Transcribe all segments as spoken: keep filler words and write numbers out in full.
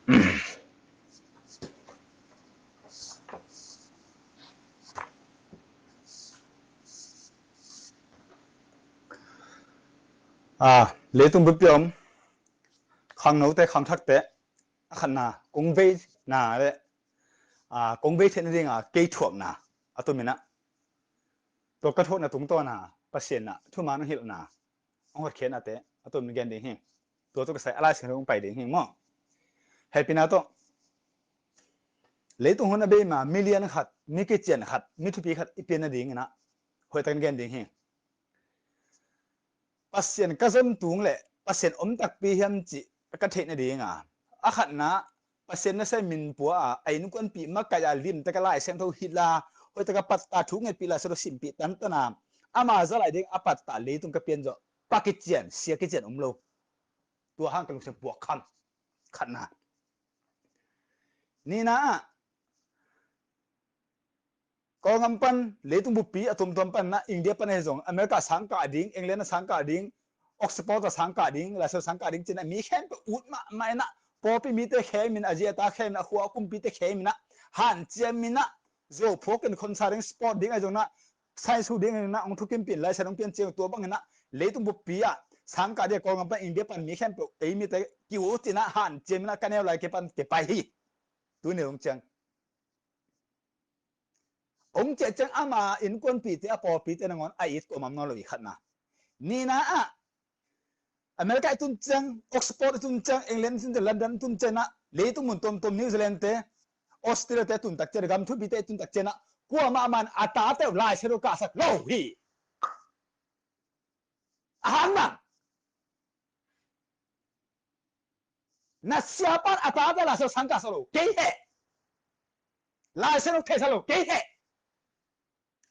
Ah, leitung bupi om khangnote khangthakte a khatna kong veina le, ah, kong vei theihna dinga kei thuakna a tuminah tua ka thuakna tungtawna Pasian ah thuman hong hilhna hong hotkhiatnate a tumin gen ding hi. Tua tu ka sai a Lai Siangtho hong pai ding hi maw? Hehpihna tawh leitung hun a beima million khat, mi kician khat, mi thupi khat i pianna dinginah hoihtakin gen ding hi. Pasian ka zon tung le Pasian om takpi hiam cih ka theihna dinga a khatna Pasian nasem min pua a, a innkuanpih makaih a limtak a Lai Siangtho hilh a, hoihtak a pattah thu ngetpih Lai Siangtho simpih tantan a, ama za lai ding a pattah leitung ka pian zawh pa kician, sia kician om lo. Tua hang ka lungsim puak kham. Khatna. Nihna ah Kawlgam pan leitung buppi a tuamtuam pan na India pan ahi zong America sangkah ding, England a sangkah ding, Oxford a sangkah ding, Lasalle sangkah ding cin a mi khempeuh ut mahmah inah pawlpi mite khem in, a zi a ta khem in, a khua a kumpite khem inah hanciam inah zo phuakin khonsa ding, sport ding ahi zong na science hu ding inah hong thukimpih in Laisiangtho hong pian ciang tua bang inah leitung buppi ah sangkah ding a Kawlgam pan India pan mi khempeuh ei mite ki-ut inah hanciam inah ka neu lai ke pan ke pai hi. Tuni hong ciang Hong ciah ciang ama innkuanpihte a pawlpihte nangawn a it kuamah om nawn lo i khatna. Nihna ah America i tun ciang, Oxford i tun ciang, England i tun ciang, London i tun ciang ah, leitung mun tuamtuam New Zealand te, Australia te tun tak ciang, gam thupite i tun tak ciang ah kuamah man a tate uh Laisiangtho kahsak lo hi. A hang bang na siapa'n a tate Laisiangtho sangkah sa lo kei heh. Laisiangtho theisa lo kei heh.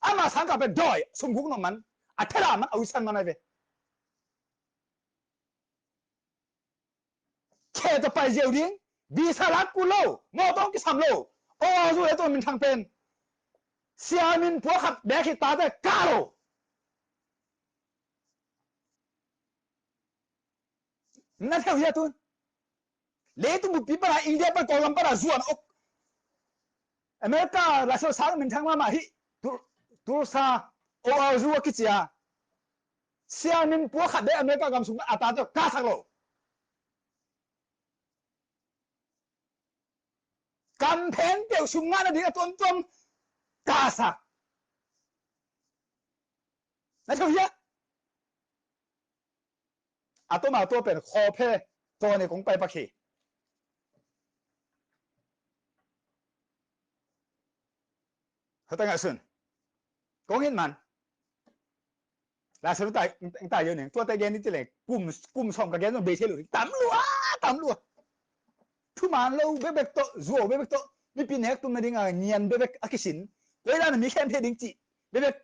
Ama sangkah pen dawi sumguk nop man, a thela man, a uisan man ai ve. Khe tawh pai ziau ding, visa lak kul lo, mawtaw hong kisam lo. Aw, a zu le tawh minthang pen sia min pua khat bek hi, tate kah lo. Na theu hia tun? Leitung buppi pana, India pan, Kawlgam pana zuan ok. America Laisiangtho sang minthang mahmah hi. Tul-, Tulsa, O R U a kici a. Sia min pua khat bek America gam sung a tate uh kahsak lo. Kam pheng peuh sum ngahna ding a tuamtuam kahsak. Na theu hia? A tuma tua pen khawphe, tua ni kong pai pak hi. Hata ngah sun kong hin man. Laisiangtho tai, tai yo ning, tua te gen ni ti le, kum, kum sawm ka gen zong bei thei lo, tam lua, tam lua. Thuman lo bekbek tawh, zuau bekbek tawh, mipi nek tumna dinga nian bekbek a kisin. Tua hi dan a mi khem thei ding cih bekbek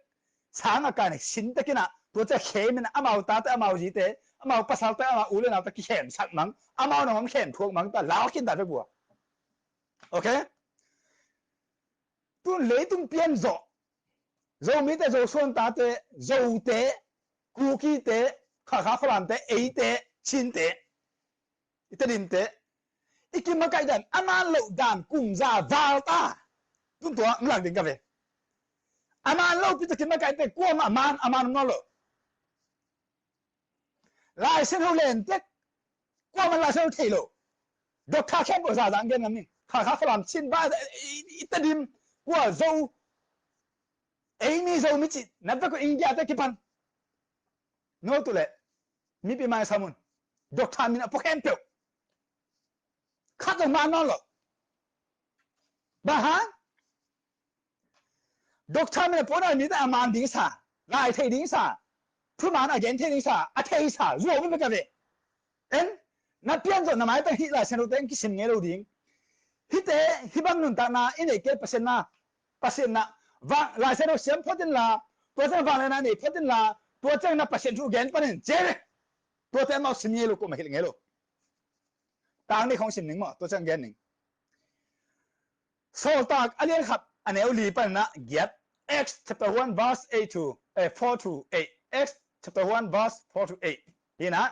sang a kan sin takin ah, tua ciang khem in ah, amau tate, amau zite, amau pasalte, amau u le naute kikhemsak mang, amau nangawn khem thuak mang ta, lau khin ta bekbua. Ok? Tun leitung pian zawh, Zomite, Zosuan tate, Zote, Kukite, Khalkha Falamte, eite, Chinte, i Tedimte, i kimakaih dan, a man loh dan, kum za val ta. Tun tua hong lak ding ka ve. A man lopi tawh kimakaihte kuamah a man, a man om nawn lo. Laisiangtho len tek, kuamah Laisiangtho thei lo. Doctor khempeuh zazang gen ngam ning. Khalkha Falam, Chin, ba, i, i, i Tedim, kua Zo, ei mi Zo mi cih na bek uh India te kipan. No tu le, mipi mai samun. Doctor min a pua khempeuh khat zong man nawn lo. Bang hang? Doctor min a puakna mite a man ding sa, lai thei ding sa, thuman a gen thei ding sa, a thei sa, zuau mi bek a ve. En, na pian zawh na maitang hih Laisiangtho te in kisim ngei lo ding. Hihte, hih bang nuntakna i neih kei Pasian na, Pasian na, vang, Laisiangtho siam phot inla, tua ciang vangliatna nei phot inla, tua ciang na Pasian thu gen panin, cere. Tuate amau sim ngei lo, kuamah hilh ngei lo. Tang nih khong sim ning maw, tua ciang gen ning. Sawltak a lian khat a neu li panin ah giat, Acts chapter one verse eight to, eh, four to eight. Acts chapter one verse four to eight. Hi na.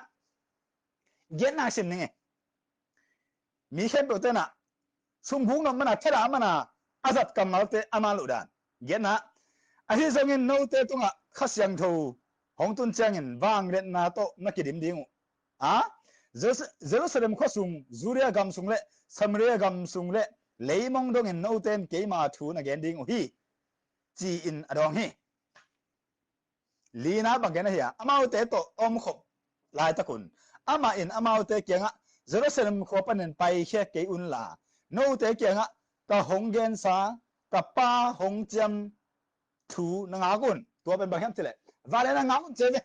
Giat na sim ning e. Mi khempeuh tenah sumguk nop mana, theda mana a zat kammalte a man loh dan. Giatna, ahi zongin note tungah Kha Siangtho hong tun ciangin vangliatna tawh na kidim ding uh. A, Jeru-, Jerusalem khua sung, Judea gam sung le Samaria gam sung le leimong dongin note in keima thu na gen ding uh hi, ci-in a dawng hi. Lina bang gen ahi a, amaute tawh a omkhop laitakun amah in amaute kiangah, Jerusalem khua panin paikhia kei unla, note kiangah ka hong gensa ka Pa hong ciam thu na ngak un. Tua pen bang hiam cileh, vangliatna ngak un ci ve.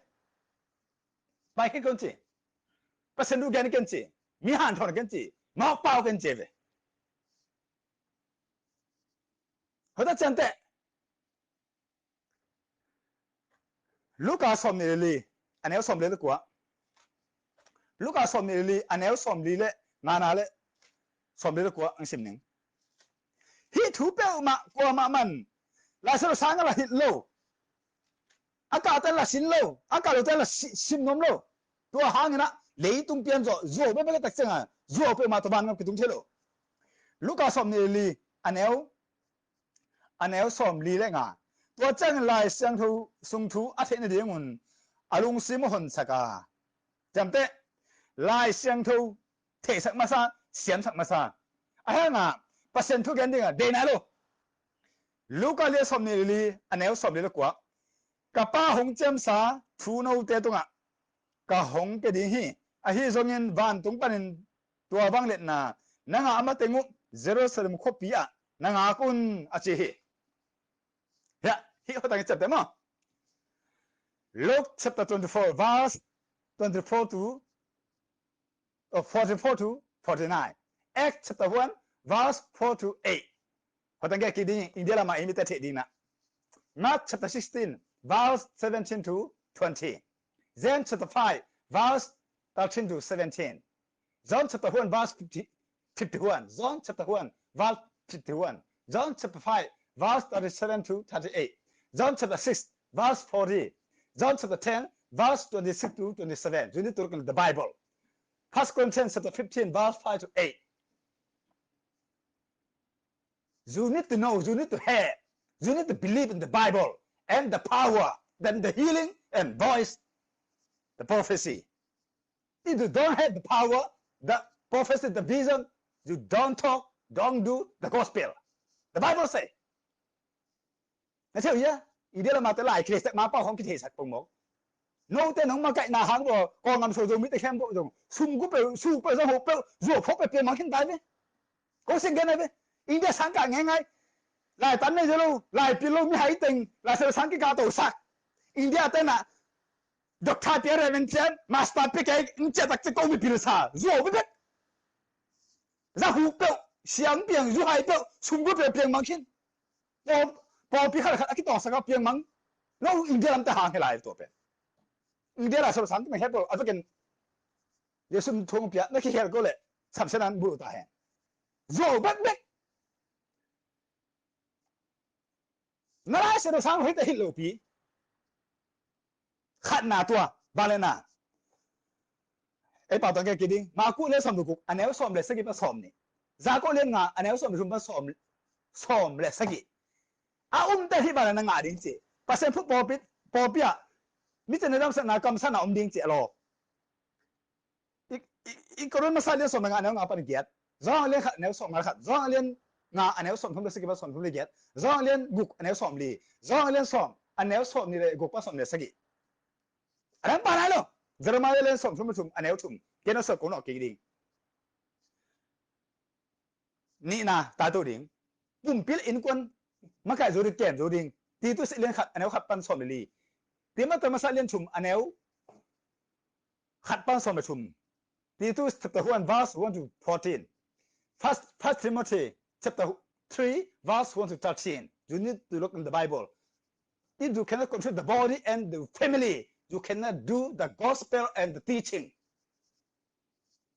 Paikhia kei un ci. Pasian thu gen kei un ci. Mi hanthawn kei un ci. Mawk pau kei un ci ve. Hota ciangteh Luka sawmnih le li, a neu sawmli le kua. Luka sawmnih le li, a neu sawmli le ngana le sawmli le kua ang sim ning. Hih thu peuhmah kuamah man Lai Siangtho sangah la hilh lo. A kahte la sin lo, a kah lote la si-, sim nuam lo. Tua hangin ah leitung pian zawh zuau bekbek a tak ciangah zuau peuhmah tawh vangam kitung thei lo. Luka sawmnih le li, a neu a neu sawmli le nga. Tua ciangin Lai Siangtho sung thu a theih nadingun a lungsim a honsak a, ciamteh, Lai Siangtho theihsak masa, siamsak masa. A hangah Pasian thu gen dingah deih nai lo. Luka lian sawmnih le li, a neu sawmli le kua. Ka Pa hong ciamsa thu note tungah ka hong pia ding hi. Ahi zongin vantung panin tua vangliatna na ngah a mateng uh Jerusalem khuapi ah na ngak un, a ci hi. Hiah, hih hotang i ciamteh maw. Luke chapter twenty-four, verse twenty-four to, uh, forty-four to forty-nine. Acts chapter one, verse four to eight. Hotang kik ding, India lamah i mite theih dingin ah. Mark chapter sixteen, verse seventeen to twenty. James chapter five, verse thirteen to seventeen. John chapter one, verse fifty, fifty-one. John chapter one, verse fifty-one. John chapter five, verse thirty-seven to thirty-eight. John chapter six, verse forty. John chapter ten, verse twenty-six to twenty-seven. You need to look in the Bible. First Corinthians chapter fifteen, verse five to eight. You need to know, you need to have, you need to believe in the Bible and the power, then the healing and voice, the prophecy. If you don't have the power, the prophecy, the vision, you don't talk, don't do the gospel. The Bible say. Na thei uh hia? India lamah te lai kitheisak ma pau hong kitheisak pongmawk. Note nong makaihna hang baw, Kawlngam so Zomite khempeuh zong sum gu peuh, suk peuh, zong hoh peuh, zuau phawk peuh piangmang khin tai ve. Ko sing gen ai ve. India sang kah ngeingai. Lai tan nei zo lo, lai pil lo, mihai teng Lai Siangtho sang kikah tosak. India tenah Doctor pia, Reverend pia, Master pia kei, ng ciah tak ciah ko mi pilsa. Zuau bekbek. Za hu peuh, siang piang, zu hai peuh, sum gu peuh piangmang khin. Paw, pawlpi khat khat a kitawngsak a piangmang. No India lamte hang hi lai tua pen. India Lai Siangtho sang kipia het peuh, a vekin Jesu thu hong pia, na kikhel ko leh, samsiatna buluh ta hen. Zuau bekbek. Na Lai Siangtho sang hong hita hilh lopi. Khatna tua, vangliatna. Ei pau tawh kei kiding. Marku lian sawm le guk, a neu sawm le sagih pan sawm nih. Jakob lian nga, a neu sawm le thum pan sawm, sawm le sagih. A umte hih vangliatna ngah ding ci. Pasian thu pawlpi, pawlpi ah micihna, damsakna, kamsakna om ding ci a law. I, i, i Korin masa lian sawm le nga, a neu nga pan giat. Johan lian khat, a neu sawm nga le khat. Johan lian nga, a neu sawm thum le sagih pan sawm thum le giat. Johan lian guk, a neu sawm li. Johan lian sawm, a neu sawm nih le guk pan sawm le sagih. A dang pan nai lo. Jeremiah lian sawm thum le thum, a neu thum. Ken a sawt ko nawh kik ding. Nihna, tai to ding. Pumpi le innkuan makaih zo ding, kem zo ding. Titus lian khat, a neu khat pan sawm le li. Timothy masa lian thum, a neu khat pan sawm le thum. Titus chapter one, verse one to fourteen. First, First Timothy chapter three, verse one to thirteen. You need to look in the Bible. If you cannot control the body and the family, you cannot do the gospel and the teaching.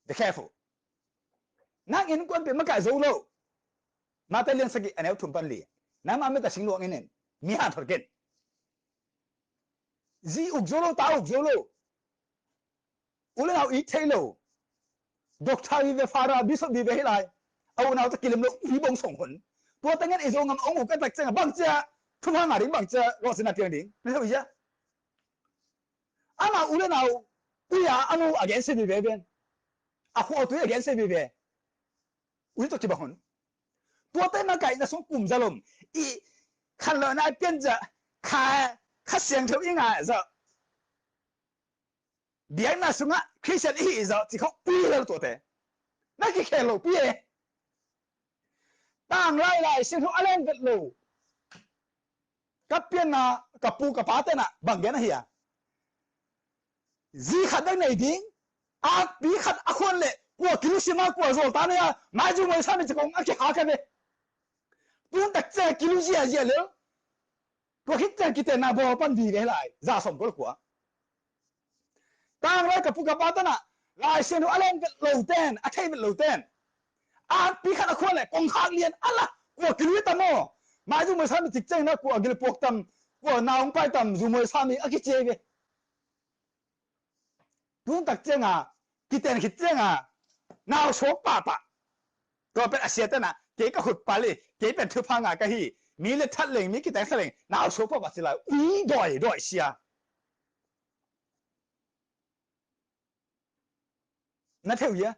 Be careful. Nang innkuan pen makaih zo lo. Mate lian sagih, a neu thum pan li. Nangmah mita singluang in in. Mi hanthawn ken. Zi uk zo lo, ta uk zo lo. U le nau it thei lo. Doctor vive, Father, Bishop vive hi lai. A unau tawh kilem lo, i bong song hun. Tua teng in i Zo ngam ong uk a tak ciang a bang cia thupha ngah ding, bang cia lawhcin a piang ding. Na thei uh hia? Amau u le nau, ui a, a nu a gensia vive ven. A khua tui a gensia vive. Ui tawh kibang hun. Tuate makaihna sung kum za lom. I khanlawhna i pian zah, kha, Kha Siangtho i ngah zah, biakna sungah Khristian i hih zah, ci khawh ui lel tuate. Na kikhel lo pi e. Tanglai Lai Siangtho a len vet lo. Ka pianna, ka pu ka pa tenah bang gen ahi a, zi khat bek nei ding, akpi khat a khuan leh kua kilusia ma, kua zawlta nei a, maizu muaisa mi ci kong a kihak a ve. Tun tak ciang kilusia zia lel. Tua khit ciang kitenna bawl pan vive hi lai, za sawm kul kua. Tanglai ka pu ka pa tenah Lai Siangtho a len vet lo ten, a thei vet lo ten, akpi khat a khuan leh kongkhak lian a la, kua kilui tam aw. Maizu muaisa mi cik ciangin a kua gilpuak tam, kua naungpai tam, zu muaisa mi a kici ve. Tun tak ciang a, kiten khit ciang a, nau suak pahpah. Tua pen a sia tenah, kei ka khut pal hi, kei pen thupha ngah ka hi, mi le that leng, mi kiteng that leng, nau suak pahpah ci lai, ui dawi dawi sia. Na thei uh hia?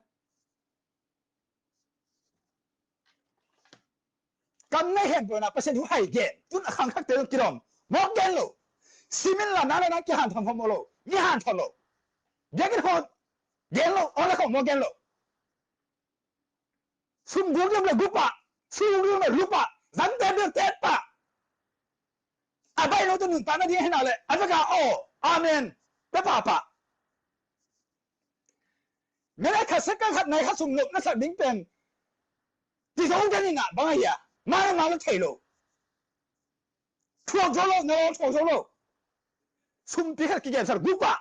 Kam nei hen peuh na Pasian thu hai gen. Tun a khangthakte zong kidawm. Mawk gen lo. Simin la na le na kihan tham khawm lo. Mi han tham lo. Biakinn khawm gen lo. Aw la khawm mawk gen lo. Sum guk liam le guk pah. Sum guk liam le guk pah. Zante biak tet pah. A baih lo tawh nuntakna ding ahi na leh a veka aw, amen, pia pahpah. Minute khat, second khat, nai khat sum nop na sak ding pen kizo den in ah bang ahi a, mah na mah na thei lo. Thuak zo lo, na lo thuak zo lo. Sumpi khat kigensak guk pah.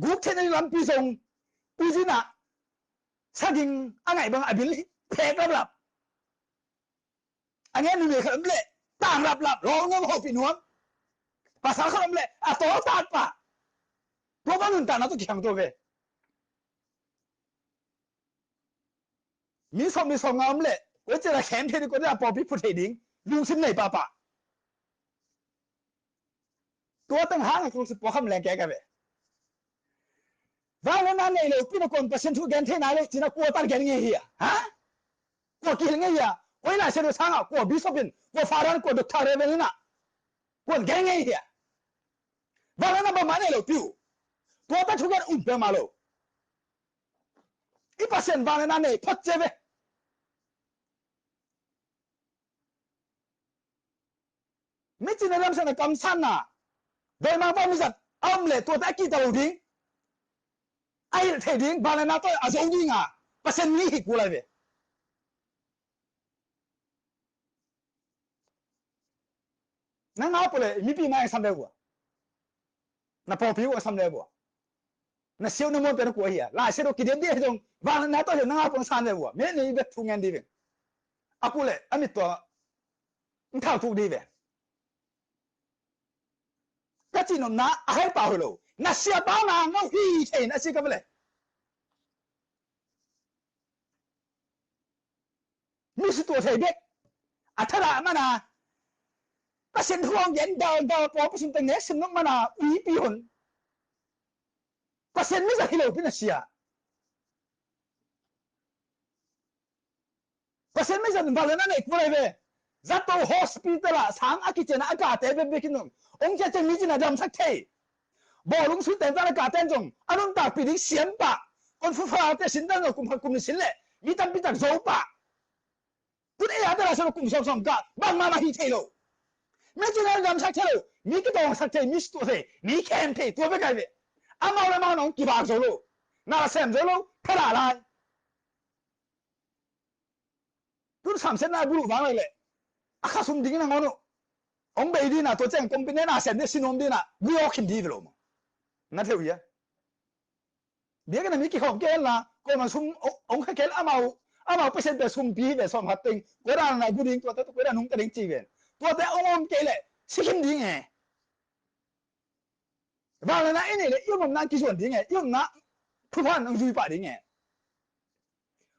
Guk theihna ding lampi zong, ui zin ah saging a ngaih bang a bil hi phek laplap. A ngen numei khat om leh tang laplap, lawng nuam, hopih nuam. Pasal khat om leh a tawl tat pah. Tua bang nuntakna tawh kikhang tua ve. Mi sawm, mi sawmnga om leh koi ciang a khem thei ding, koi ciang a pawlpi phu thei ding lungsim nei pahpah. Tua teng hang a kong si pua kham leng kei ka ve. Vangliatna nei lo pi na kuan Pasian thu gen thei nai lo cih na kua tan gen ngei hi a? Ha? Kua kihilh ngei hi a? Koi Lai Siangtho sang a, kua bishop in, kua father in, kua doctor reverend in a kuan gen ngei hi a? Vangliatna bangmah nei lo pi uh. Tua tan thu gen um peuhmah lo. I Pasian vangliatna nei phot cia ve. Micina damsakna kamsanna, dawi mangpa mizat a om leh tuate a kihta lo ding, a hilh thei ding, vangliatna tawh a zo ding a Pasian mi hi kul lai ve. Na ngau pua leh mipi mai a sam ve vua. Na pawlpi uh a sam le vua. Na siau na muan pen a kua hi a? Lai Siangtho kidiam dih hi zong vangliatna tawh hi na ngau pua na san le vua. Mene i bek thu ngen dih veng. A kua leh a mit tua n thau tuk dih ve. Ka cihnopna a haipa hoih lo. Na siapa na ngau hi thei na si ka vele. Mi si tua thei bek. A thadah mana Pasian thu hong gen daldal pawl Pasian teng ne sin nok mana uipi hun. Pasian mi zat hi lo pi na sia. Pasian mi zat vangliatna nei kul lai ve. Zato hospital ah sang a kician a kate bekbek in om. Ong cia cia mi cina damsak thei. Bawlung suite tan a kate zong a nuntakpih ding siam pah. Kon fu fate sin tan zong kum khat kum ni sin leh mi tampi tak zo pah. Tun ei a tala sa lo kum sawm sawm ka bang mama hi thei lo. Mi cina damsak thei lo. Mi kitawngsak thei, mi situah thei, mi khem thei, tua bek ai ve. Amau le amau nong kibak zo lo. Na la sem zo lo, thadah lai. Tun samsiatna buluh vang lai leh a kha sum dingin a ngawn uh. Ong bei dina tua ciang company na sem dih sinuam dina gui awk khin dih ve lo maw? Na theu hia? Biakinn a mi kikhawm kei hen la, kuaman sum ong kha kei hen la, amau, amau Pasian pia sumpi hi ve, sawm khat teng, kua dan na gu ding, tuate kua dan nungta ding ci ven. Tuate ong om kei leh si khin ding e. Vangliatna i neih leh i omna kizuan ding e, i omna Thupha hong zui pah ding e.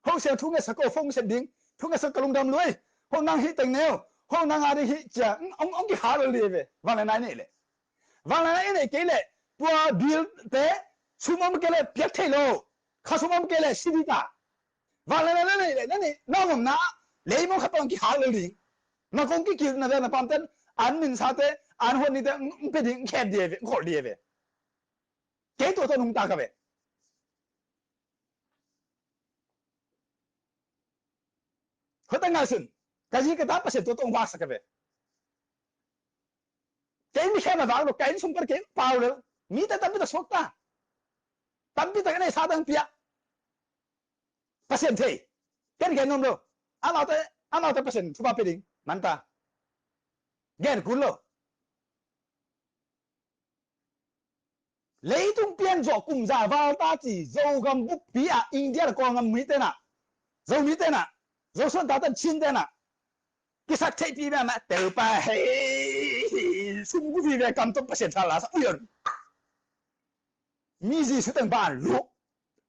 Ho siang thu ngetsak ko, phone set ding. Thu ngetsak ka lungdam lua ei. Ho nang hih teng neu. Ho nang a ding hih cia. Hong, hong kikhak lel ding ve. Vangliatna i neih leh. Vangliatna i neih kei leh. Tua bill te. Sum om kei leh piak thei lo. Kha sum om kei leh si ding ta. Vangliatna na neih leh. Na neih, na omna. Leimong khat pan hong kikhak lel ding. Na kong kikilh na vek na pamten. An minsa te. An huan ni te. Hong pia ding, hong khet ding ve. Hong kholh ding ve. Kei tua tawh nungta ka ve. Hoih tak ngaihsun. Ka zi ka ta Pasian tua tawh hong vaksak ka ve. Kei mi khem a vak lo, ka inn sung pan kei pau lo. Mite tampi tak suak ta. Tampi tak a neihsa tang pia. Pasian thei. Ken gen nuam lo. Amaute, amaute Pasian thupha pia ding man ta. Gen kul lo. Leitung pian zawh kum za val ta ci Zogam bukpi ah India le Kawlgam mite na, Zomite na, Zosuan tate Chin te na kisak theihpih mahmah, Topa hei, sum gu vive kam tawh Pasian tha la sa, ui on. Mi Jesu teng ban luk.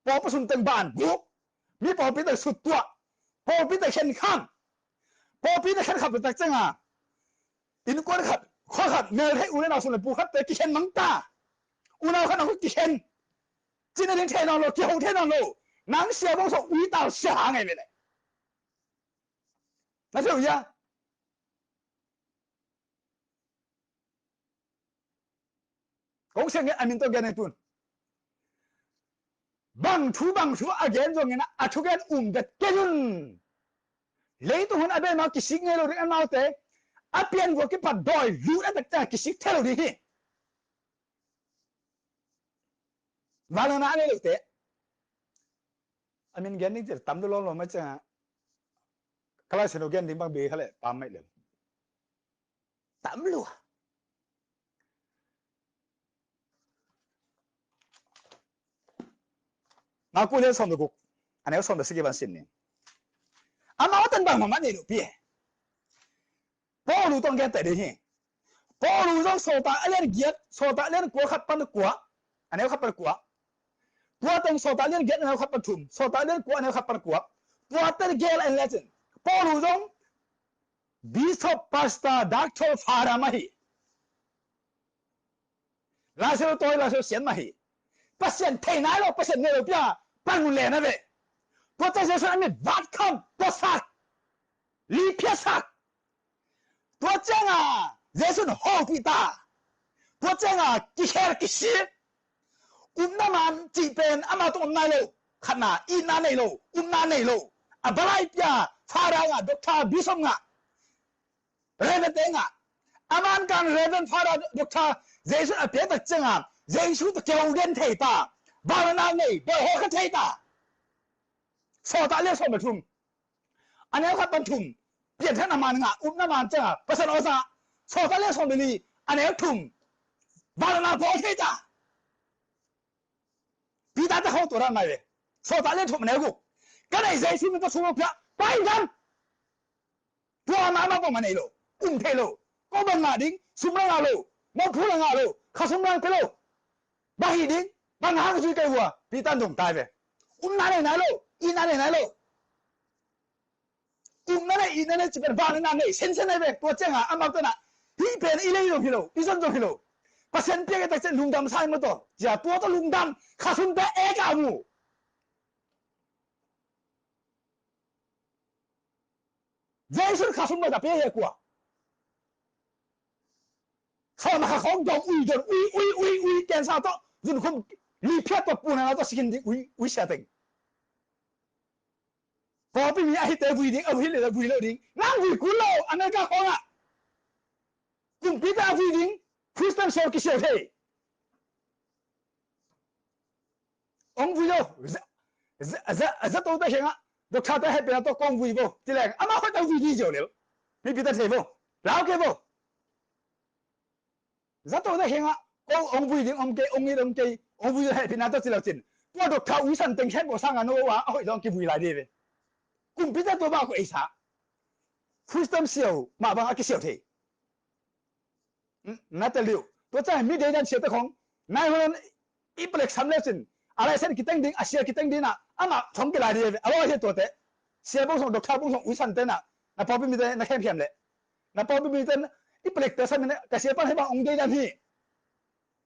Pawlpi sung teng ban guk. Mi pawlpi teng sut tuah. Pawlpi teng khen kham. Pawlpi teng khen kham tak ciang a, innkuan khat, khua khat, mel thei u le nau sung le pu khat te kikhen mang ta. Unau khat nau khat kikhen. Cin a ding thei nawn lo, kiho thei nawn lo. Nang sia bawng sawk ui tal sia hang ei ve le. Na thei uh hia? Kong siang ngen a min tawh gen ing tun. Bang thu bang thu a gen zongin a thugen um vet kei un. Leitung hun a bel mau kisik ngei lo ding amaute. A pian vua kipat dawi lut a tak ciang kisik thei lo ding hi. Vangliatna a nei lote. A min gen ding cil tam lo lawm lawm a ciang a. Ka lai sen lo gen ding bang be kha le pam mai lel. Tam lua. Marku lian sawm le guk, a neu sawm le sagih van sin ni. Amau tan bangmah mah nei loh pi e. Paulu tawh gen teh ding hi. Paulu zong Sawltak a lian giat, Sawltak lian kua khat pan kua, a neu khat pan kua. Tua teng Sawltak lian giat a neu khat pan thum, Sawltak lian kua a neu khat pan kua. Tua ten gel en lecin Paulu zong bishop, pastor, doctor, father mah hi. Laisiangtho tawi, Laisiangtho sian mah hi. Pasian thei nai lo, Pasian nei lo pi a pan mun le na ve. Tua ciang Jesu in a mit vat kham, puasak, li phiatsak. Tua ciang a Jesu in hopih ta. Tua ciang a kikher kisik. Upna man cih pen amau tawh om nai lo. Khatna, itna nei lo, upna nei lo. A balai pi a father ngah, doctor, bishop ngah, reverend te ngah. A man kan reverend, father, doctor Jesu a piak tak ciang a Jesu tawh kiho den thei ta. Vangliatna nei, dawi hawlkha thei ta. Sawltak lian sawm le thum, a neu khat pan thum. Pianthakna man ngah, upna man ciang a Pasian aw zang. Sawltak lian sawm le li, a neu thum. Vangliatna bawl thei ta. Peter te khawng tua dan mai ve. Sawltak lian thum a neu guk. Ka neih Jesu min tawh sum lo pia, pai dam. Tua mah mah bang mah nei lo, um thei lo. Ko bang ngah ding, sum la ngah lo, mawhphurh la ngah lo, kha sum la ngah lo. Bang hih ding, bang hang zui kei uh a, Peter in dong tai ve. Upna nei nai lo, itna nei nai lo. Upna nei, itna nei, ci pen vangliatna nei sensen nai ve. Tua ciang a amau ten a, hih pen i lei zong hi lo, i zon zong hi lo. Pasian piak i tak ciang lungdam sa in maw taw. Cia tua tawh lungdam, kha sum te ek a mu. Jesu in kha sum lo ta pia hi a kua. Sawm a kha khawng dawng ui, dawng ui, ui, ui, ui, cancer tawh, zunkhum li phiat tawh, puna tawh sikin ding ui, ui sia teng. Pawlpi mi a hihte vui ding, a vui le vui lo ding. Nang vui kul lo, America khawng ah. Kumpite a vui ding, Christian siau kisiau thei. Ong vui lo, za, za, za, zato te kheng ah, doctor te hehpihna tawh kong vui vo, ci leng, amah hoih tak vui di ziau lel. Mipite thei vo, lau kei vo. Zato te kheng ah, ko ong vui ding om kei, ong it om kei, ong vui hehpihna tawh ci lo cin. Tua doctor uisan teng khet bo sang a no a, a hoih zong kivui lai di ve. Kumpite tua bah ko ei sa. Christian siau, mah bang a kisiau thei. Na tel dih uh. Tua ciang mi deidan siate khong nai hon i palek sam le cin, A license kiteng ding, a sia kiteng ding ah, amah thong kilai ding ve. A lo hi tuate. Sia bang song, doctor bang song, uisan te na. Na pawlpi mite na khemkhem le. Na pawlpi mite i palik te sa mine, ka sia pan hi bang ong dei dan hi.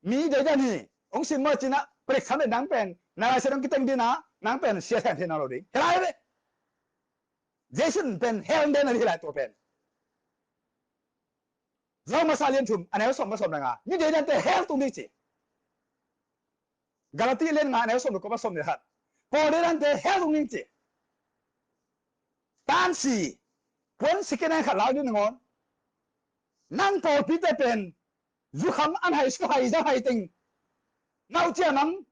Mi dei dan hi. Ong sim maw cin ah, palik sam le nang pen. Na license ong kiteng ding ah, nang pen sia theng thei na lo ding. Hi lai ve. Jason pen hell den a hi lai tua pen. Roma sa lian thum, a neu sawm ma sawm le nga. Mi dei dante hell tung ding ci. Galati lian nga, a neu sawm le kua ma sawm le khat. Paul dei dante hell tung ding ci. Tan si. Puan si kenen khat lau ding nangawn. Nang pawlpite pen zukham an hai, sukhai, zahai teng. Nau cia mang,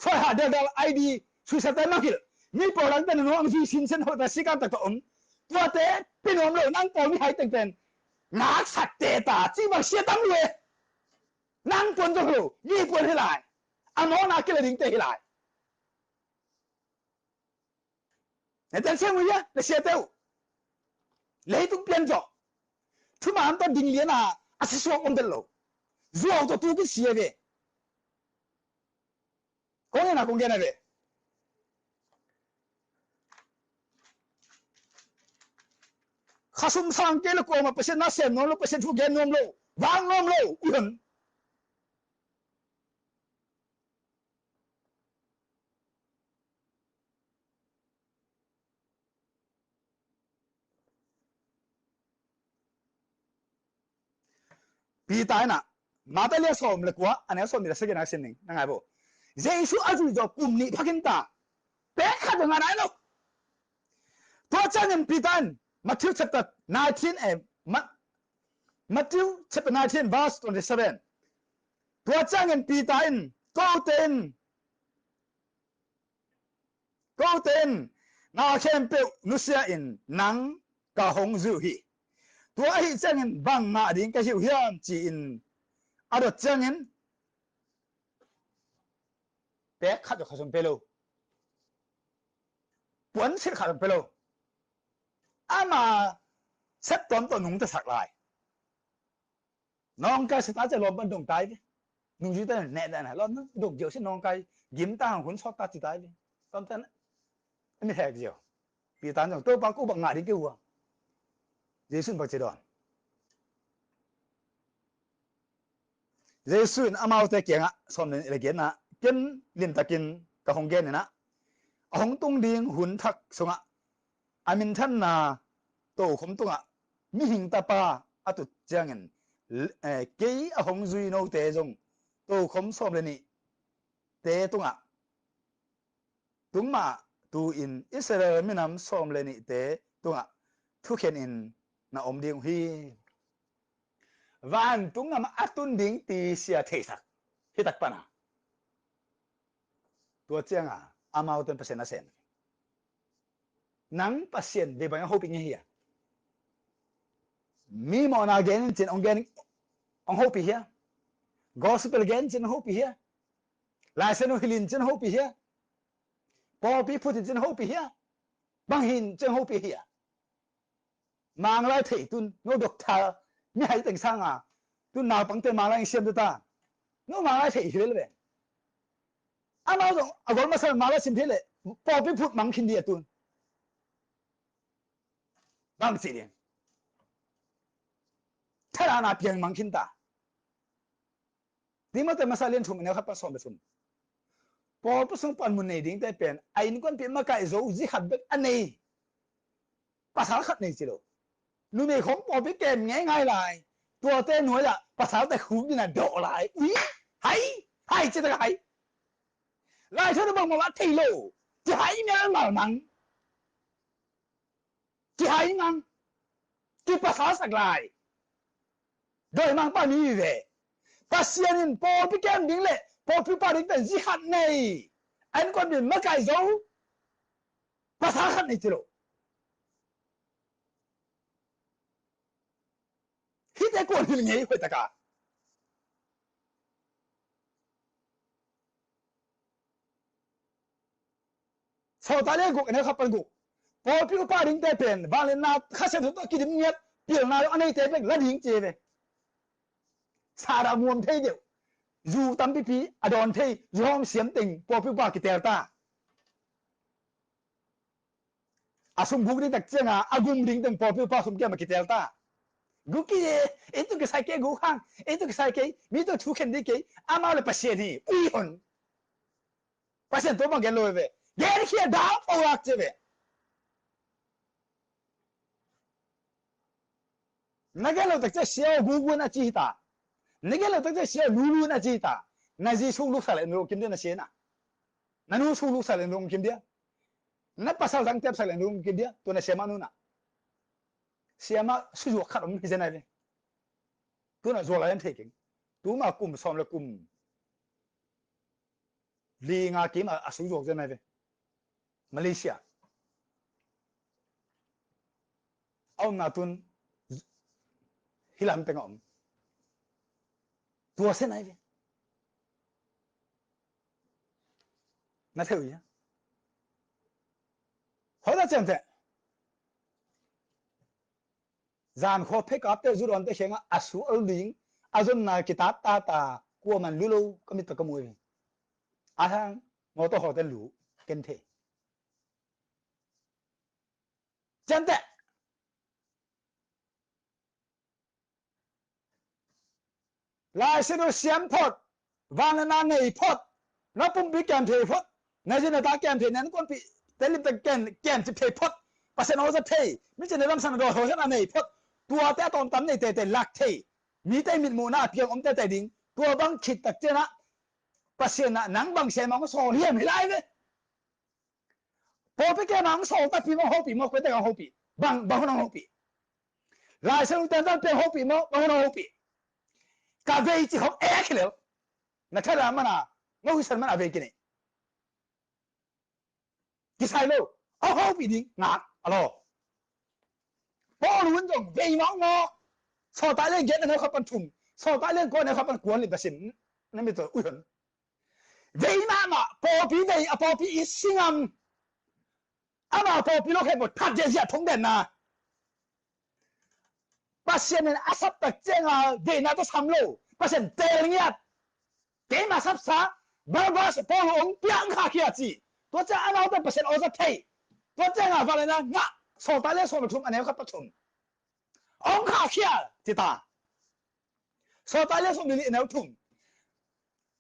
suai ha del del I D, suisate mang hilh. Mi pawl an pen nuam zui sin sen hota sikan tak ta om. Tuate pi nuam lo, nang pawl mi hai teng pen. Ngaksak te ta, ci bang sia tam lue. Nang puan zong lo, mi puan hi lai. A mawna kila ding te hi lai. Na tel siang uh hia, na siate uh. Leitung pian zawh. Thuman tawh ding lian a, a sisuak om tel lo. Zuau tawh tu kin sia ve. Kong gen a, kong gen a ve. Khasum sang kei le kuama Pasian na sem nuam lo, Pasian thu gen nuam lo. Vang nuam lo. Uhen. Peter in ah, Matthai lian sawm le kua, a neu sawm nih le sagih na sim ning, na ngai bo. Jesu a zui zawh kum nih phakin ta. Pek khat bang a nai lo. Tua ciangin Peter in, Matthew chapter nineteen, eh, Ma-, Matthew chapter nineteen, verse twenty-seven. Tua ciangin Peter in, kote in, kote in, na khempeuh nusia in nang ka hong zui uh hi. Tua ahi ciangin bang ngah ding ka hi uh hiam ci-in a dot ciangin, pek khat khasum pe lo. Puan silh khat pe lo. Ama sep tuam tawh nungta sak lai. Nawngkai sita cia lawm pan dong tai ve. Nungzui ta neh dah na lawm na dong kiau si nawngkai gim ta hang hun sawt ta ci tai ve. Tuam ta na mi hek ziau. Peter in zong Topa ko bang ngah ding kei uh a. Jesu in bang ci dawn. Jesu in amaute kiangah sawm le nih le giatna, ken limtakin ka hong gen in ah, a hong tung ding hun thak sungah a minthanna tokhom tungah mihing tapa a tut ciangin, eh, kei a hong zui note zong tokhom sawm le nihte tungah tung mah tu-in Israel minam sawm le nihte tungah thukhen in na om ding uh hi. Vantung gam a tun ding ti sia theisak hi tak pana. Tua cianga amaute in Pasian a sem. Nang Pasian vei bang a hopih nge hia? Mi mawhna gen in cin ong gen, ong hopih hia? Gospel gen in cin ong hopih hia? Laisen uh hilh in cin ong hopih hia? Pawlpi phut in cin ong hopih hia? Bang hin cin ong hopih hia? Manglai thei tun, no doctor, mi hai teng sanga tun naupangte manglai siam tuta. No manglai thei hi lel ve. Amau zong a gol masa manglai sim thei le, pawlpi phut mang khin dia tun. Bang si ding. Thalana piang mang khin ta. Timothy masa lian thum a neu khat pan sawm le thum. Pawlpi sung pan mun nei dingte pen a innkuanpih makaih zo zi khat bek a nei. Pasal khat nei ci lo. Numei khong pawlpi kem ngei ngai lai. Tuate nuai ah pasalte khuk dina dawh lai. Ui, hai, hai ci tak hai. Lai thona bang mawh a thei lo. Ci hai mial mal mang. Kihai ngang, kipasalsak lai. Dawimangpa mi ve. Pasian in pawlpi kem ding le pawlpi pa ding pen zi khat nei. An kon bin makai zo. Pasal khat nei ci lo. Hite kuan hil ngei hoitaka. Sawltak le guk a neu khat pan guk. Pawlpi upa dingte pen vangliatna Kha Siangtho tawh kidim ngiat pilna a neite bek la ding ci ve. Sara muam thei deuh. Zu tampipi a dawn thei, zu hawm siam teng pawlpi upa kitel ta. A sum guk ding tak cianga a gum ding teng pawlpi upa sum kiam a kitel ta. Guk kei e, ei tawh kisai kei guk hang, ei tawh kisai kei, mi tawh thu khen ding kei, amau le Pasian hi, ui hon. Pasian tua bang gen lo ve. Gen khia dau pho lak ci ve. Na gen lo tak ciang sia aw gugu na ci hi ta. Na gen lo tak ciang sia aw lulu na ci hi ta. Na zi suk luksak le nung kim dia na sia na. Na nu suk luksak le nung kim dia. Na pasal dang tepsak le nung kim dia. Tua na sia ma nu na. Sia ma su zuak khat om hi zen ai ve. Tua na zuak lai an thei keng. Tuma kum sawm le kum li nga kim a, a sui zuak zen ai ve. Malaysia. A omna tun hi lam teng a om. Tua zen ai ve. Na theu ia. Hoih ta ciang te. Zan khua phei kapte zu dawnte khengah a su a lu ding a zonna kitat tata kua man lu lo ka mit tawh ka mu hi. A hang mawtaw hawten lu ken thei. Cianteh Lai Siangtho siam phot, vangliatna nei phot, na pumpi kiam thei phot, na zi na ta kiam thei, na innkuanpihte limtak kiam, kiam cip thei phot, Pasian aw zat thei, mi cih na damsakna dawl hoih hiam a nei phot, tuate a tawmtam nei teitei lak thei, mite mitmuhna a piang om teitei ding, tua bang khit tak ciangah Pasian ah nang bang sem a hong sawl hiam hi lai ve. Pawlpi kiangah hong sawl takpi maw, hong hopih maw, koitak hong hopih? Bang, bang hun hong hopih? Lai Siangtho tentan piang hopih maw, bang hun hong hopih? Ka vei cih hong ek hi lel. Na thadah mana, na huisan mana vei kinei. Kisai lo, hong hopih ding ngak a law. Paul hun zong vei mawk maw. Sawltak lian giat a neu khat pan thum, Sawltak lian kua a neu khat pan kua lim ka sim. Na mit tawh ui hun. Vei mahmah, pawlpi vei, a pawlpi i singam. Amau pawlpi lo khempeuh that ziahziah thong den na. Pasian in a sap tak cianga veina tawh sam lo. Pasian teel ngiat. Keima sapsa, Barnabas, Paul hong piang khahkhia ci. Tua ciang amaute Pasian aw zat thei. Tua cianga vangliatna ngah, Sawltak lian sawm le thum a neu khat pan thum. Hong khahkhia ci ta. Sawltak lian sawm le li a neu thum.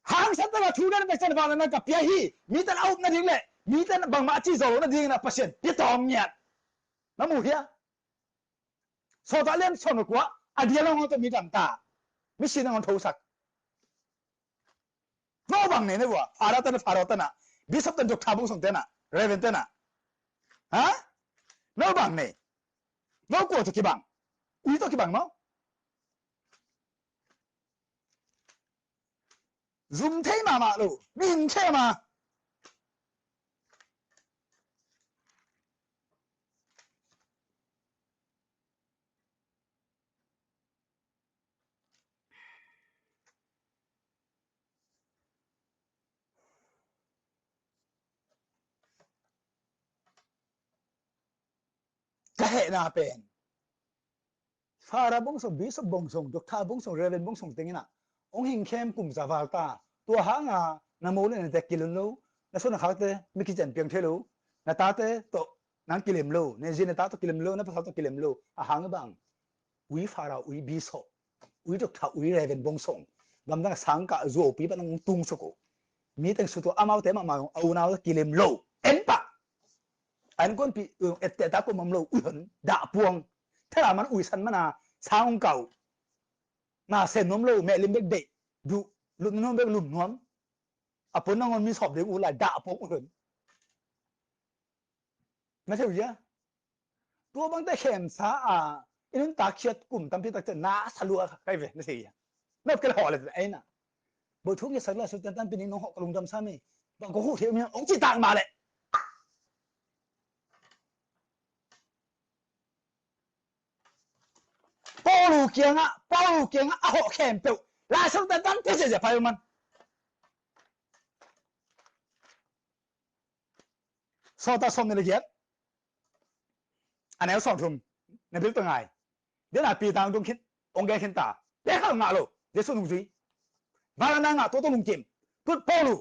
Hangsan tana thu na pek ciang vangliatna ka pia hi. Mite a up nading le mite bangmah a ci zo lo nadingin a Pasian pia tawm ngiat. Na mu hia? Sawltak lian sawm le kua a dial hong tawh mi dam ta. Mi sin hong thosak. No bang nei na vua, Father tana, Father tana, Bishop tana, Doctor bung song tana, Reverend tana. Ha? No bang nei. No kua tawh kibang. Ui tawh kibang maw? Zum thei mahmah lo, mihing thei mah. Ka hehna pen Father bung song, Bishop bung song, Doctor bung song, Reverend bung song tengin ah hong hing khem kum za val ta. Tua hanga na mo le na tek kilem lo, na suan na khakte mi kician piang thei lo, na tate tawh nang kilem lo, na zi na ta tawh kilem lo, na pasal tawh kilem lo. A hang bang? Ui Father, ui Bishop, ui Doctor, ui Reverend bung song, gamdang a sangkah zuaupi pan hong tung suk uh. Mi teng su tua amaute mahmah a unau kilem lo. En pah. A innkuanpih etteh ta kum om lo, ui hon, dah puang. Thela man ui san mana sang hong kau. Na sem nuam lo, meh lim bek deih, duh, lut nuam bek lum nuam. A pon nangawn mi sawp ding uh lai, dah puang, ui hon. Na theu hia? Tua bangte khemsa a i nuntak khiat kum tampi takte na sa lua kai ve, na thei hia? Na kel haw le ei na. Bo thu nge sak la su tan tan pining nong hawh ka lungdam sa mi. Bang ko hu thei mi ong ci tak ma le. Paulu kianga, Paulu kianga a hawh khempeuh. Lai Siangtho tan tan te se se pai man. Sawltak sawm nih le giat a neu sawm thum na bil ta ngai. Dena Peter tung khin, ong gen khin ta. Te khal ngah lo, Jesu nungzui. Vangliatna ngah tua tawh lungkim. Tut Paulu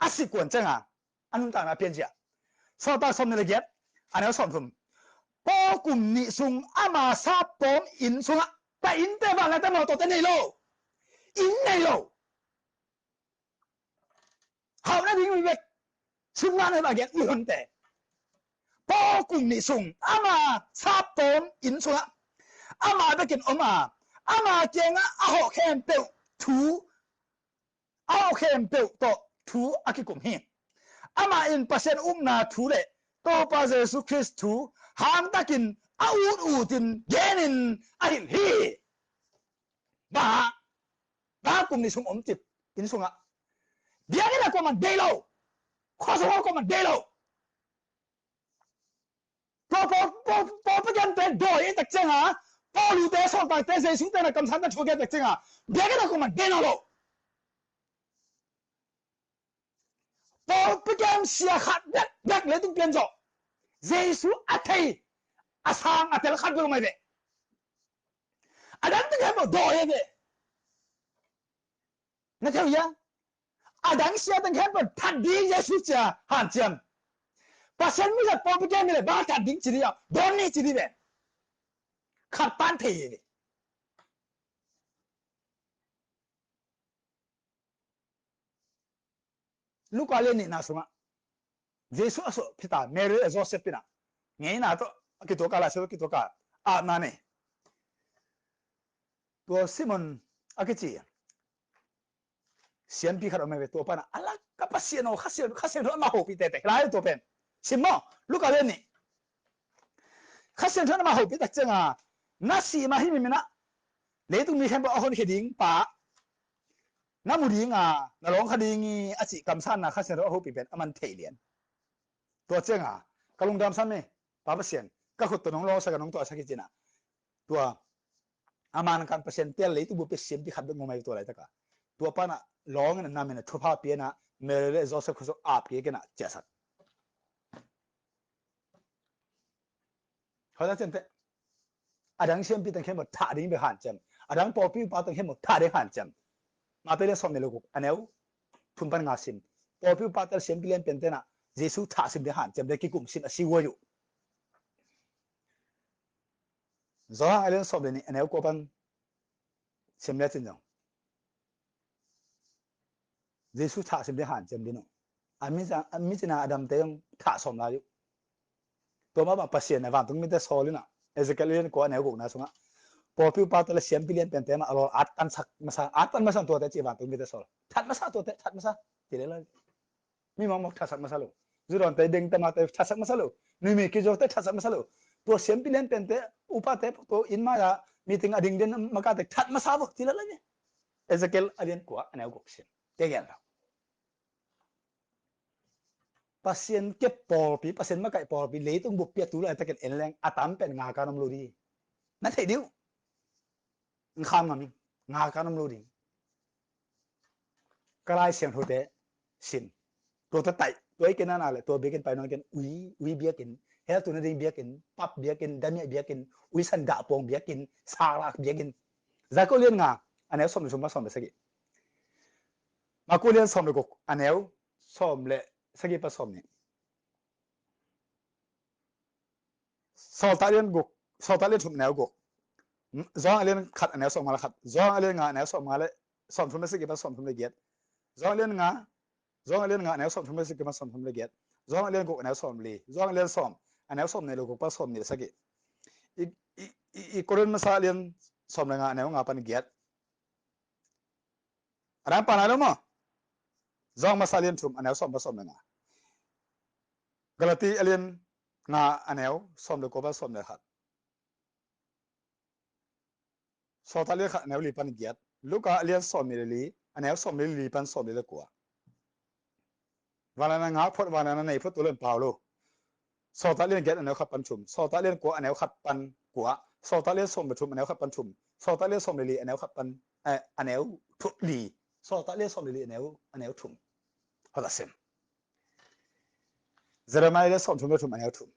a sik kuan cianga a nuntakna pian zia. Sawltak sawmnih le giat, a neu sawmthum. Paul kum nih sung ama saptawm inn sungah, tua innte vangliate mawtawte nei lo. Inn nei lo. Hauhna ding mi bek, sumna nei bek a gen mi honte. Paul kum nih sung ama saptawm inn sungah ama bekin om a, ama kiangah a hawh khempeuh thu, a hawh khempeuh tawh thu a kikum hi. Amah in Pasian upna thu le Topa Jesu Khrist thu hangtakin a ut utin genin a hilh hi. Bang hang? Bang hang kum nih sung om cip inn sungah? Biakinn ah kuaman deih lo. Khuasung ah kuaman deih lo. Tua pawl, pawl, pawlpi kemte dawi a tak cianga, Paulute, sawltakte, Jesu te na kamsangte thu a gen tak cianga, biakinn ah kuaman deih nawn lo. Pawlpi kem sia khat bek, bek leitung pian zawh. Jesu a thei, a sang, a tel khat bek mai ve. A dang teng khempeuh dawi a ve. Na thei uh hia? A dang sia teng khempeuh that ding Jesu ci a hanciam. Pasian mizat pawlpi kem hi leh bang a that ding ci ding a, dawn ni ci ding ve. Khat pan thei hi ve. Luka lian nihna sungah Jesu a suah Peter, Mary le Joseph in a ngeina tawh a kituak a, Lai Siangtho tawh a kituak a, apna nei. Tua Simon a kici siampi khat om hi ve, tua pan a, a lak ka Pasian aw, Kha Siang, Kha Siangtho in amah hopih teitei lai, tua pen sim maw, Luka lian nih. Kha Siangtho in amah hopih tak cianga, na sih ma hih mi min ah leitung mi khempeuh a honkhia ding pa na mu ding a, na lawng kha ding hi, a cih kamsanna Kha Siangtho a hopih pen aman thei lian. Tua cianga, ka lungdam sam hi, Pa Pasian, ka khut tawh nong lawngsak a, nong tuahsak hi ci-in a. Tua a man kang Pasian tel leitung bup pia siampi khat bek ngomai tua laitaka. Tua pan a lawng in a nam in a thupha pia in a, Mary le Joseph khuasung ap kik in a ciahsak. Hoih tak ciangte, a dang siampi teng khempeuh thah ding bek hanciam. A dang pawlpi upa teng khempeuh thah ding hanciam. Matthai lian sawmnih le guk, a neu thum pan nga sim. Pawlpi upa tel siampi lianpiante in a Jesu thah sim ding hanciam, ding kikum sim a si huai uh. Johan a lian sawm le nih, a neu kua pan sim le cin zong. Jesu thah sim ding hanciam ding uh. A mi, a mi cina a damte zong thah sawm lai uh. Tua mah bang Pasian a vantung mite sawl in a, Ezekiel lian kua a neu gukna sungah, pawlpi upate le siampi lianpiante mah a lawl at tansak masa, at tan masa tuate ci vantung mite sawl. That masa tuate, that masa. Ci le lai. Mi mawkmawk thatsak masa lo. Zudawnte, dengtamate thatsak masa lo. Nuimi kizote thatsak masa lo. Tua siampi lianpiante, upate, tua inn mai-a meeting a ding den makate that masa vo, ci le lai ni. Ezekiel a lian kua a neu guk sim. Te gen lo. Pasian kep pawlpi, Pasian makaih pawlpi, leitung bup pia tu laitakin en leng a tam pen nga kan om lo ding. Na theih ding uh. Kham ngam ing, nga kan om lo ding. Ka Lai Siangthote sim. Tua ta taih, tua i ken a na le, tua biakinn pai nawn ken, ui, ui biakinn, hell tu na ding biakinn, pap biakinn, damiah biakinn, ui san dah puang biakinn, salak biakinn. Jakob lian nga, a neu sawm le thum pan sawm le sagih. Marku lian sawm le guk, a neu sawm le sagih pan sawm nih. Sawltak lian guk, Sawltak lian thum a neu guk. Johan a lian khat a neu sawm nga le khat. Johan a lian nga a neu sawm nga le, sawm thum le sagih pan sawm thum le giat. Johan a lian nga, Johan a lian nga a neu sawm thum le sagih pan sawm thum le giat. Johan a lian guk a neu sawm li. Johan a lian sawm a neu sawm nih le guk pan sawm nih le sagih. I, i, i, i Korin masa lian sawm le nga a neu nga pan giat. A dang pan lai lo maw. Johan masa lian thum a neu sawm pan sawm le nga. Galati a lian nga a neu sawm le kua pan sawm le khat. Sawltak lian khat a neu li pan giat. Luka a lian sawm nih le li a neu sawm le li pan sawm le kua. Vangliatna ngak phot, vangliatna nei phot tu leng pau lo. Sawltak lian giat a neu khat pan thum. Sawltak lian kua a neu khat pan kua. Sawltak lian sawm le thum a neu khat pan thum. Sawltak lian sawm le li a neu khat pan, eh, a neu thu li. Sawltak lian sawm le li a neu, a neu thum. Hawlh a sem. Jeremiah lian sawm thum le thum a neu thum.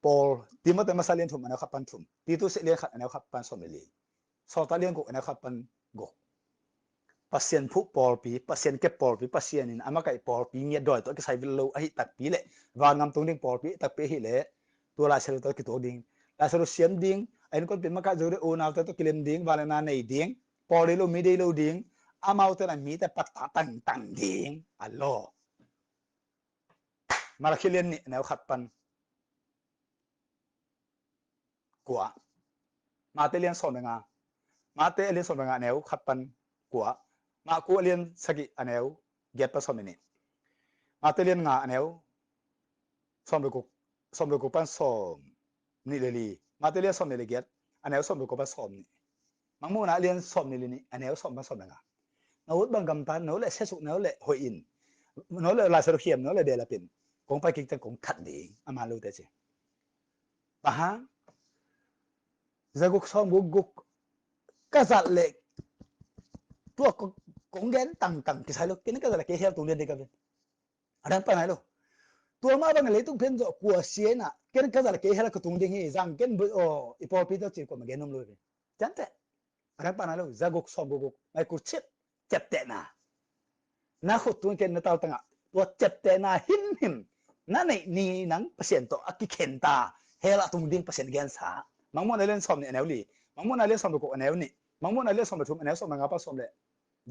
Paul, Timothy masa lian thum a neu khat pan thum. Titus lian khat a neu khat pan sawm le li. Sawltak lian guk a neu khat pan guk. Pasian phuh pawlpi, Pasian kep pawlpi, Pasian in a makaih pawlpi ngiat dawi tawh a kisai vek lo ahi takpi leh, vangam tung ding pawlpi ahi takpi ahih leh, tua Lai Siangtho tawh kituak ding, Lai Siangtho siam ding, a innkuanpih makaih zo ding, unaute tawh kilem ding, vangliatna nei ding, pawl dei lo, mi dei lo ding, amaute na mite pattah tangtang ding, a law. Malakhi lian nih a neu khat pan kua. Mate lian sawm le nga. Mate a lian sawm le nga a neu khat pan kua. Marku a lian sagih a neu giat pan sawm le nih. Mate lian nga a neu sawm le guk, sawm le guk pan sawm nih le li. Mate lian sawm nih le giat a neu sawm le guk pan sawm nih. Mangmuhna a lian sawm nih le nih a neu sawm pan sawm le nga. Na ut bang gamta, na ut leh siasuk, na ut leh hoih in, na ut leh Lai Siangtho khiam, na ut leh behlap in, kong pai kik teng kong that ding a man lote ci. Bang hang? Zaguk sawm guk guk ka zat leh tua kong gen tangtang kisai lo, ken ka zat leh kei hell tung lian ding ka ven. A dang pan nai lo. Tua mah bang leitung pian zawh kua sia in ah, ken ka zat leh kei hell ka tung ding hi, zang ken buai aw, i pawlpi tawh ci kuamah gen nuam lo hi. Ciamteh. A dang pan nai lo, zaguk sawm guk guk, ngai kul cip, ciaptehna. Na khut tung ken na taltangah tua ciaptehna himhim na neih ni nang Pasian tawh a kikhen ta, hell ah tung ding Pasian gensa. Mangmuhna lian sawm nih a neu li. Mangmuhna lian sawm le guk a neu nih. Mangmuhna lian sawm le thum a neu sawm le nga pan sawm le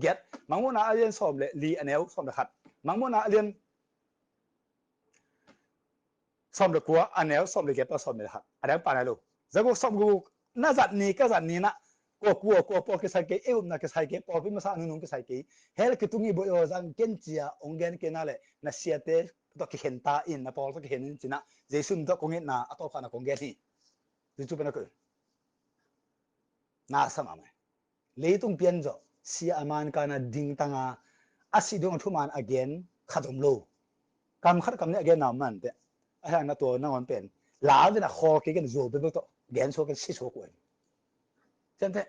giat. Mangmuhna a lian sawm le li a neu sawm le khat. Mangmuhna a lian sawm le kua a neu sawm le giat pan sawm le khat. A dang pan nai lo. Zaguk sawm guk guk na zat ni, ka zat ni in ah, kua kua, kua pawl kisai kei, ei upna kisai kei, pawlpi masa a nunung kisai kei, hell kitung hi buai aw, zang ken ci-a hong gen kei na leh na siate tawh kikhen ta in, na pawl tawh kikhen in ci-in ah, Jesu min tawh kong itna a tawpkhakna kong gen hi. Jesu pen a koih. Na sa mahmah. Leitung pian zawh sia a man kana ding tanga a sih dong a thuman a gen khat om lo. Kam khat kam nih a gen na om man teh. A hiang na tua nangawn pen la ven a khawl kei ken, zuau bekbek tawh gen suak ken, si suak uh ahi. Ciamteh.